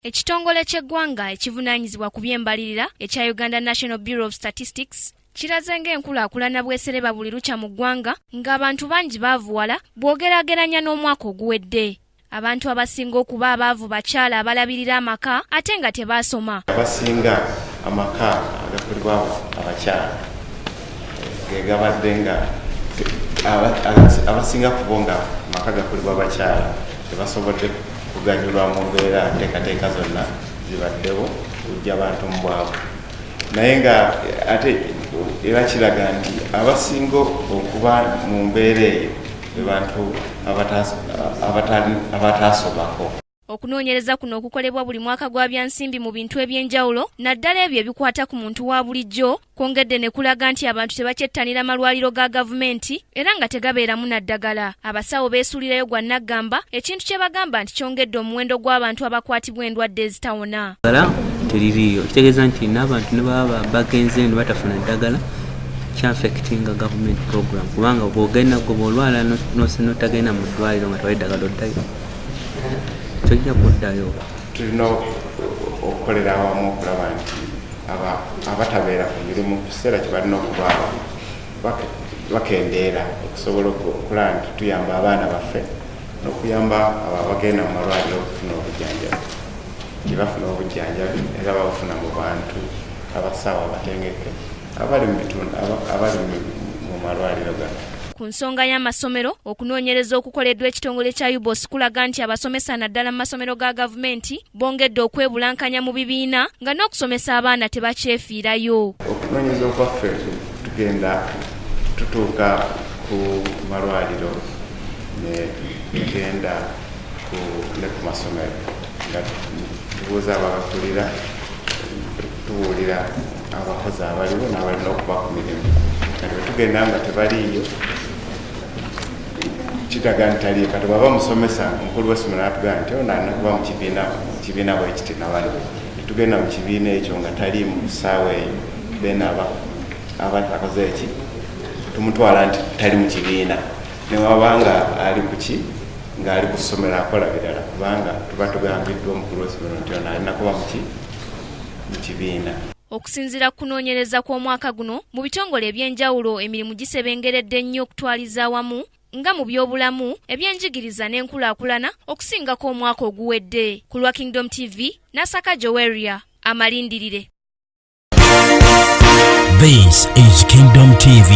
Ekitongole ky'eggwanga ekivunaanyizibwa ku by'embalirira ekya Uganda National Bureau of Statistics kiraze ng'enkulaakulana bw'esereba buli lukya mu ggwanga, ng'abantu bangi baavuwala bw'ogeraageranya n'omwaka oguwedde. Abantu abasinga okuba abaavu bakyala abalabirira amaka ate nga tebaasoma. Abasinga amaka agakulibwa abakyala ge gabadde nga abasinga kubo nga amaka gakulibwa abakyala tebasobodde kuganyulwa mu mbeera nteekateeka zonna zibaddewo kujja bantu mu bwavu. Naye nga ate era kiraga nti abasinga okuba mu mbeera eyo be bantu abataasomako. Okunoonyereza kuno okukolebwa buli mwaka gwa byansimbi mu bintu eby'enjawulo, naddala ebyo ebikwata ku muntu wa bulijjo, kwongedde ne kulaga nti abantu tebakyettanira malwaliro ga gavumenti era nga tegabeeramu na ddagala. Abasawo beesuulirayo gwa nnaggamba, ekintu kye bagamba nti kyongedde omuwendo gw'abantu abakwatibwa endwadde ezitawona. Ddagala teririiyo, kitegeeza nti n'abantu ne baba bagenze ne batafuna ddagala, kyaffectinga government program, kubanga bw'ogenda gwe bw'olwala n'otagenda mu ddwaliro nga tewali ddagala, oddayo? Tojja kuddayo. Tulina okukolera awamu okulaba nti abatabeera ku mirimu ku kiseera kye balina okubaawo bakendeera, okusobola okulaba nti tuyamba abaana baffe n'okuyamba abo abagenda mu malwaliro okufuna obujjanjabi, nti bafuna obujjanjabi era babufuna mu bantu abasawo abatengeke abali mu bitundu, abali mu malwaliro gano. Ku nsonga y'amasomero, okunoonyereza okukoleddwa ekitongole kya UBOS kulaga nti abasomesa, naddala mu masomero ga gavumenti, bongedde okwebulankanya mu bibiina, nga n'okusomesa abaana tebakyefiirayo. Okunoonyereza okwaffe, tugenda tutuuka ku malwaliro ne tugenda ne ku masomero nga tubuuza ababakulira, tubuulira abakozi abaliwo n'abalina okuba ku mirimu. Kati bwe tugenda nga tebaliiyo, kiraga nti taliyo. Kati bwaba musomesa, omukulu w'essomero natugamba nti ono alina kuba mu kibiina bwe kiti nabano, tugenda mu kibiina ekyo nga tali mu ssaawa eyo, then aba akoze eki? Tumutwala nti tali mu kibiina, newaba nga ali kuki, ng'ali ku ssomero akola birala, kubanga tuba tugambiddwa omukulu w'essomero nti ono alina kuba muki mu kibiina. Okusinziira ku kunoonyereza kw'omwaka guno, mu bitongole ebyenjawulo emirimu gisebengeredde nnyo okutwaliza awamu, nga mu byobulamu, ebyenjigiriza n'enkulaakulana, okusingako omwaka oguwedde. Ku lwa Kingdom TV, Nasaka Joweria, amalindirire. This is Kingdom TV.